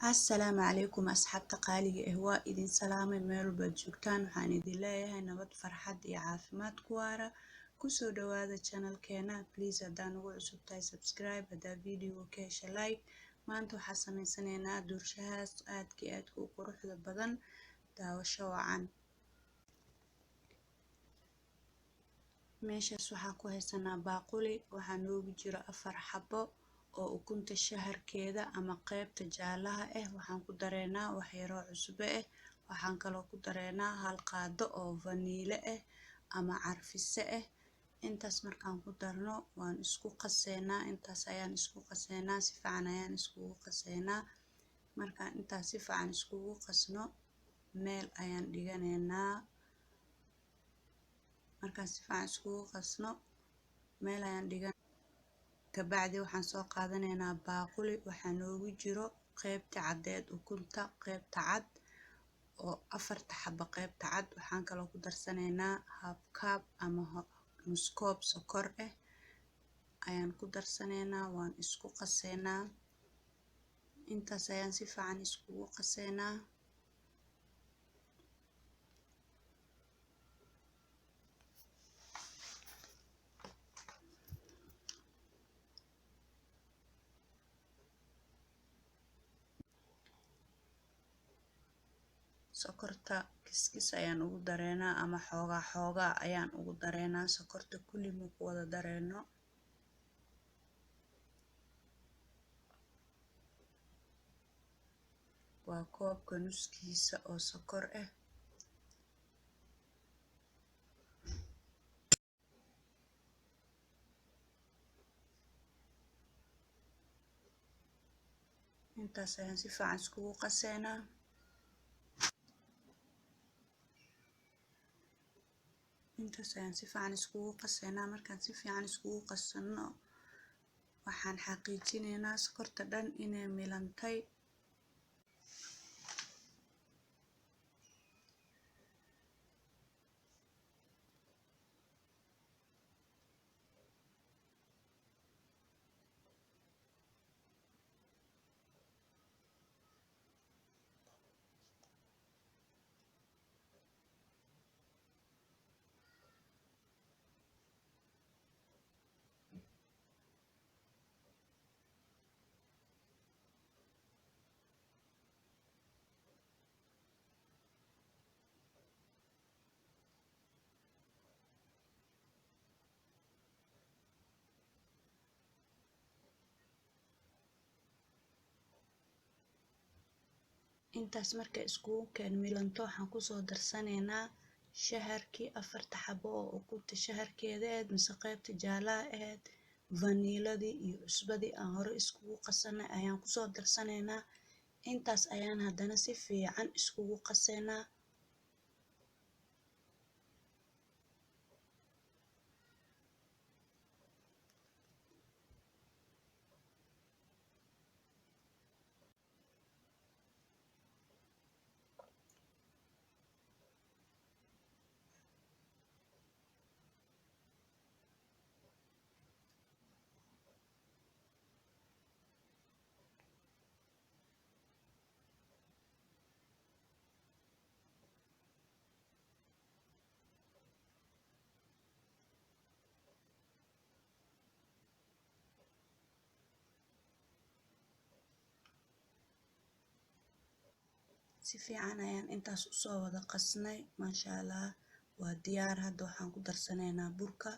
Assalaamu calaykum asxaabta qaaliga ah, waa idin salaamay meel walbaad joogtaan. Waxaan idin leeyahay nabad, farxad iyo caafimaad ku waara. Kusoo dhawaada channelkeena. Please, haddaa nagu cusub tahay, subscribe. Haddaa video ka hesha, like. Maanta waxaa sameysanaynaa doorshahaas aadka iyo aadka u quruxda badan. Daawasho wacan. Meeshaas waxaan ku haysanaa baaquli, waxaa noogu jiro 4 xabo oo ukunta shaharkeeda ama qaybta jaalaha ah. Waxaan ku dareynaa wax yaroo cusbo ah, waxaan kaloo ku dareynaa 1 qaado oo vaniile ah ama carfise ah. Intaas markaan ku darno, waan isku qaseynaa. Intaas ayaan isku qaseynaa, si fiican ayaan iskugu qaseynaa. Markaan intaas si fiican iskugu qasno, meel ayaan dhiganeynaa. Markaan si fiican iskugu qasno, meel ayaan dhigan. Kabacdi waxaan soo qaadanaynaa baaquli, waxaa noogu jiro qaybta caddeed ukunta, qaybta cad oo 4ta xabo qaybta cad. Waxaan kaloo ku darsanaynaa half cup ama nus koob sokor ah ayaan ku darsanaynaa. Waan isku qaseynaa. Intaas ayaan si fiican iskugu qaseynaa. Sokorta kiskis ayaan ugu dareynaa ama xoogaa xoogaa ayaan ugu dareynaa sokorta, kulli ma ku wada dareyno. Waa koobka nuskiisa oo sokor ah. Intaas ayaan si fiican iskugu qaseynaa. Intaas ayaan si fiican iskugu qaseynaa. Markaan si fiican iskugu qasano, waxaan xaqiijinaynaa sokorta dhan inay milantay. Intaas markay iskugu keen milanto, waxaan kusoo darsanaynaa shaharkii 4ta xabo oo ukunta shaharkeeda ahayd mise qaybta jaalaha ahayd, vaniiladii iyo cusbadii aan hore iskugu qasanay ayaan kusoo darsanaynaa. Intaas ayaan haddana si fiican iskugu qaseynaa. Si fiican ayaan intaas usoo wada qasnay, maasha Allah, waa diyaar. Hadda waxaan ku darsanaynaa burka.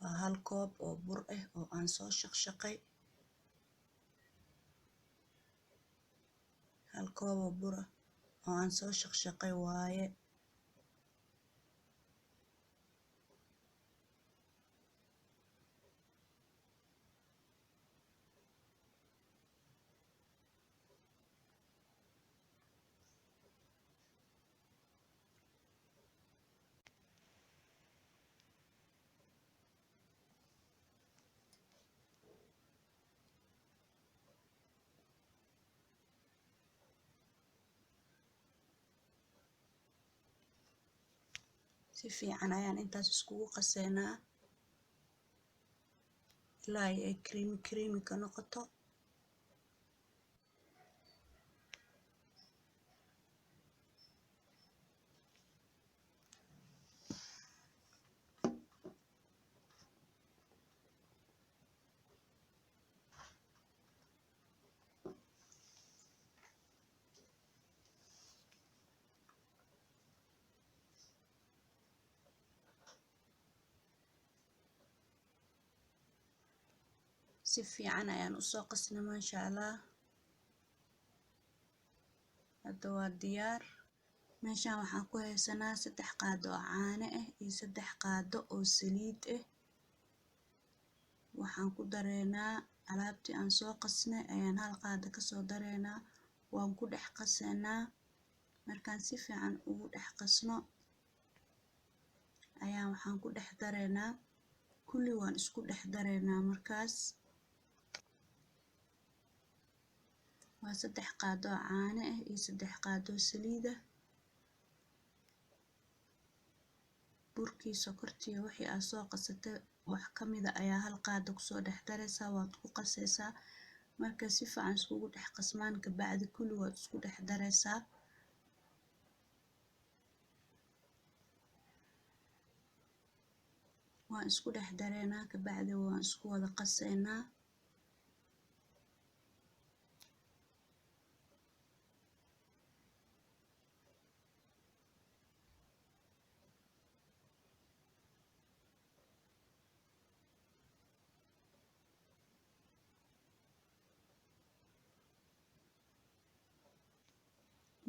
Waa 1 koob oo bur ah oo aan soo shaqshaqay. 1 koob oo bur ah oo aan soo shaqshaqay waaye. Si fiican ayaan intaas iskugu qaseynaa ilaa ay creamy creamy ka noqoto. Si fiican ayaan usoo qasnay maasha Allah. Hadda waa diyaar. Meeshaan waxaan ku haysanaa 3 qaado oo caano ah iyo 3 qaado oo saliid ah. Waxaan ku dareynaa alaabtii aan soo qasnay ayaan 1 qaado kasoo dareynaa, waan ku dhex qasaynaa. Markaan si fiican ugu dhex qasno ayaan waxaan ku dhex dareynaa, kulli waan isku dhex dareynaa. Markaas waa 3 qaado oo caano ah iyo 3 qaado oo saliid ah. Burkii, sokortii, wixii aad soo qasatay wax ka mid ah ayaa 1 qaado kusoo dhex daraysaa, waad ku qasaysaa. Marka si fiican iskugu dhex qasmaan kabacdi kulli waad isku dhex daraysaa. Waan isku dhex dareynaa kabacdi waan isku wada qasaynaa.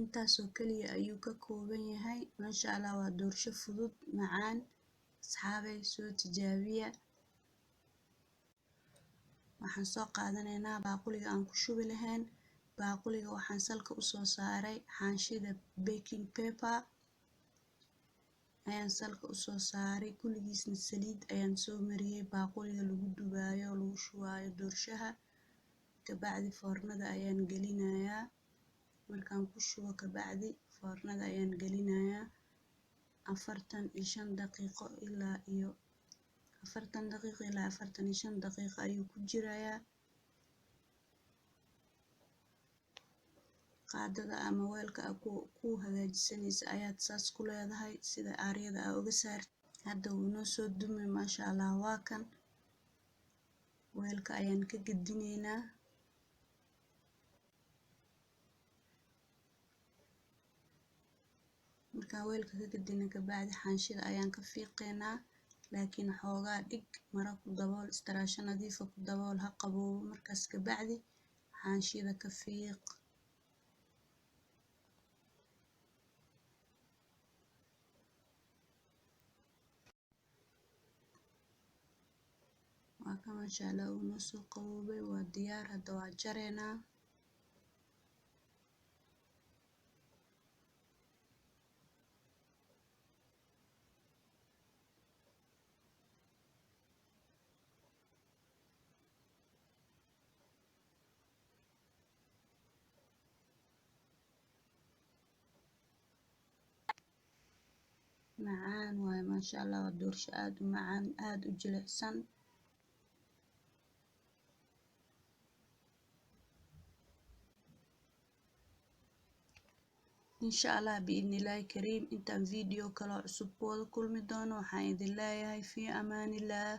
Intaasoo kaliya ayuu ka kooban yahay maasha Allah. Waa doorsho fudud macaan, asxaabay soo tijaabiya. Waxaan soo qaadanaynaa baaquliga aan ku shubi lahayn. Baaquliga waxaan salka usoo saaray xaanshida baking paper ayaan salka usoo saaray, kulligiisna saliid ayaan soo mariyey baaquliga lagu dubaayo, lagu shubaayo doorshaha. Kabacdi foornada ayaan gelinayaa. Markaan ku shubo kabacdi foornada ayaan gelinayaa 45 daqiiqo ilaa iyo 40 daqiiqo ilaa 45 daqiiqo ayuu ku jirayaa. Qaadada ama weelka aad ku hagaajisanaysa ayaad saas ku leedahay sida aaryada aa uga saartid. Hadda wuu noo soo dumay maasha Allah. Waa kan, weelka ayaan ka gedinaynaa. Markaan weelka ka gedino kabacdi xaanshida ayaan ka fiiqaynaa, laakiin xoogaa dhig maro ku dabool, istaraasho nadiifa ku dabool, ha qaboobo. Markaas kabacdi xaanshida ka fiiq. Waa kan maasha Allah, wuu noo soo qaboobay, waa diyaar. Hadda waa jareynaa. Macaan waaye maasha Allah, waa doorsho aad u macaan, aad u jilicsan. Insha Allah biidnillaahi kariim, intaan video kaloo cusub ku wada kulmi doono waxaan idin leeyahay fii amaanillaah.